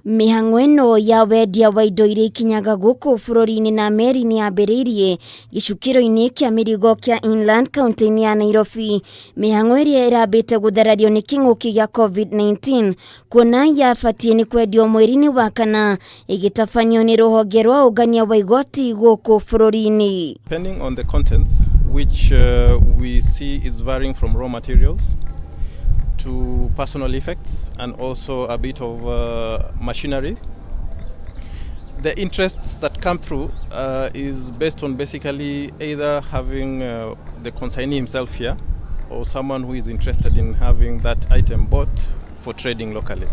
Mĩhang'o ĩno ya wendia wa indo iria ikinyaga gũkũ bũrũri-inĩ na meri nĩ yambĩrĩirie gĩcukĩro-inĩ kĩa mĩrigo kĩa Inland kaunti-inĩ ya Nairobi. Mĩhang'o ĩrĩa ĩrambĩte gũtharario nĩ kĩng'ũki gĩa COVID-19 kuona yabatiĩ nĩ kwendio mweri-inĩ wa kana ĩgĩtabanio nĩ rũhonge rwa ũngania wa igoti gũkũ bũrũri-inĩ. Depending on the contents, which we see is varying from raw materials to personal effects and also a bit of machinery. The interests that come through is based on basically either having the consignee himself here or someone who is interested in having that item bought for trading locally.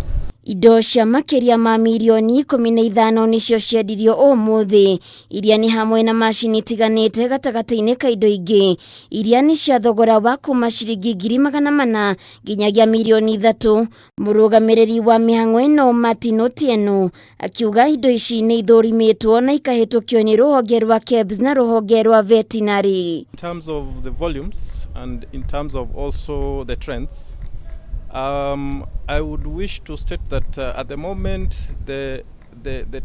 Indo cia makĩria ma mirioni 15 nĩcio ciendirio ũmũthĩ, iria nĩ hamwe na macini itiganĩte gatagatĩ-inĩ ka indo ingĩ iria nĩ cia thogora wa kuma ciringi 400,000 nginyagia mirioni 3. Mũrũgamĩrĩri wa mĩhang'o ĩno Martin Otieno akiuga indo ici nĩ ithũrimĩtwo na ikahĩtũkio nĩ rũhonge rwa KEBS na rũhonge rwa veterinary. In terms of the volumes and in terms of also the trends, I would wish to state that at the moment the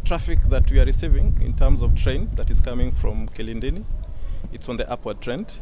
traffic that we are receiving in terms of train that is coming from Kilindini, it's on the upward trend.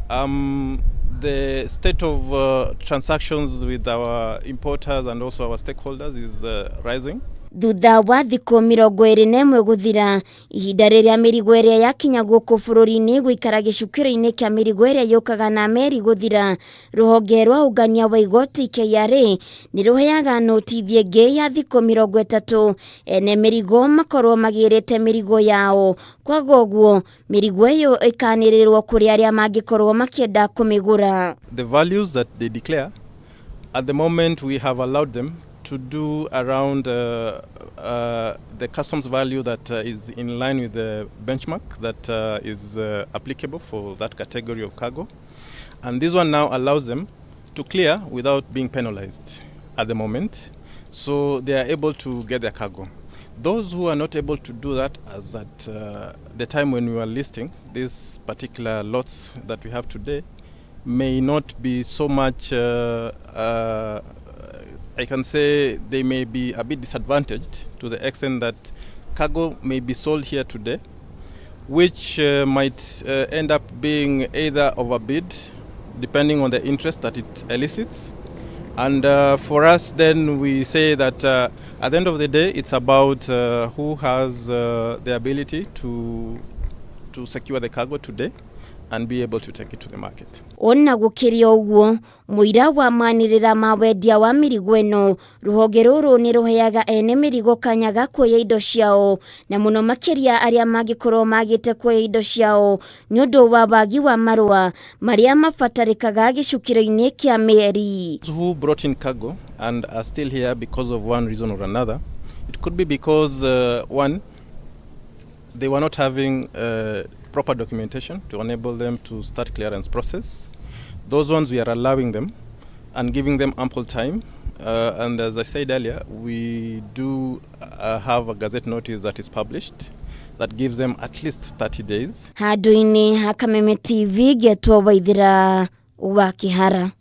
The state of transactions with our importers and also our stakeholders is rising. Thutha wa thikũ 21 gũthira, ihinda rĩrĩa mĩrigo ĩrĩa yakinya gũkũ bũrũri-inĩ gũikara gĩcukĩro-inĩ kĩa mĩrigo ĩrĩa yũkaga na meri gũthira, rũhonge rwa ũngania wa igoti KRA nĩ rũheaga notithi ĩngĩ ya thikũ 30 ene mĩrigo makorwo magĩrĩte mĩrigo yao. Kwaga ũguo, mĩrigo ĩyo ĩkanĩrĩrwo kũrĩ arĩa mangĩkorwo makĩenda kũmĩgũra. The values that they declare, at the moment we have allowed them to do around the customs value that is in line with the benchmark that is applicable for that category of cargo. And this one now allows them to clear without being penalized at the moment. So they are able to get their cargo. Those who are not able to do that as at the time when we were listing these particular lots that we have today may not be so much, I can say they may be a bit disadvantaged to the extent that cargo may be sold here today, which might end up being either overbid, depending on the interest that it elicits. And for us, then we say that at the end of the day, it's about who has the ability to secure the cargo today and be able to take it to the market. Ona gũkĩrĩ ũguo, mũira wa manĩrĩra ma wendia wa mĩrigo ĩno, rũhonge rũrũ nĩ rũheaga ene mĩrigo kanya ga kuoya indo ciao, na mũno makĩria arĩa mangĩkorwo magĩte kuoya indo ciao nĩ ũndũ wa wagi wa marũa marĩa mabatarĩkaga gĩcukĩro-inĩ kĩa meri. Who brought in cargo and are still here because of one reason or another. It could be because, one, they were not having proper documentation to enable them to start clearance process. Those ones we are allowing them and giving them ample time. And as I said earlier, we do have a gazette notice that is published that gives them at least 30 days. Handũ-inĩ ha Kameme TV, ngetwo Waithĩra wa Kĩhara.